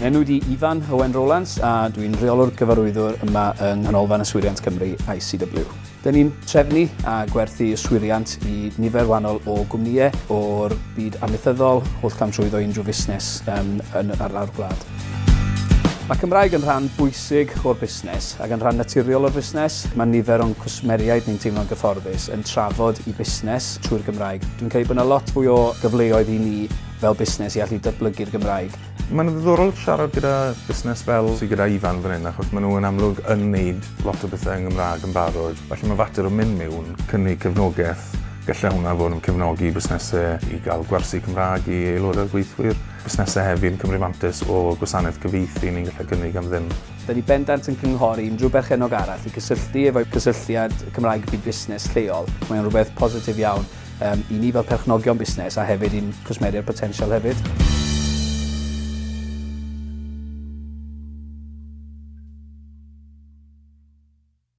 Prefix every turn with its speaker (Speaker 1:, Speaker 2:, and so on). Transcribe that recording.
Speaker 1: Enw di Ifan Owen Rowlands a dwi'n rheolwr gyfarwyddwr yma yng Nghanolfan Yswiriant Cymru, ICW. Dyn ni'n trefnu a gwerthu yswiriant i nifer wahanol o gwmnïau o'r byd amaethyddol, holl cam trwyddo unrhyw fusnes um, yn, ar lawr gwlad. Mae Cymraeg yn rhan bwysig o'r busnes ac yn rhan naturiol o'r busnes. Mae nifer o'n cwsmeriaid ni'n teimlo'n gyfforddus yn trafod i busnes trwy'r Gymraeg. Dwi'n credu bod yna lot fwy o gyfleoedd i ni fel busnes i allu datblygu'r Gymraeg.
Speaker 2: Mae'n ddiddorol siarad gyda busnes fel sydd gyda Ifan fan hyn achos maen nhw yn amlwg yn neud lot o bethau yn Gymraeg yn barod. Felly mae'n fater o mynd mewn, cynnig cefnogaeth, gallai hwnna fod yn cefnogi busnesau i gael gwersi Cymraeg i aelodau'r gweithwyr, busnesau hefyd yn cymryd mantais o gwasanaeth cyfieithu ni'n gallu gynnig am ddim.
Speaker 1: Da ni bendant yn cynghori unrhyw berchennog arall i gysylltu efo'u cysylltiad Cymraeg byd busnes lleol. Mae'n rhywbeth positif iawn um, i ni fel perchnogion busnes a hefyd i'n cwsmeriaid potensial hefyd.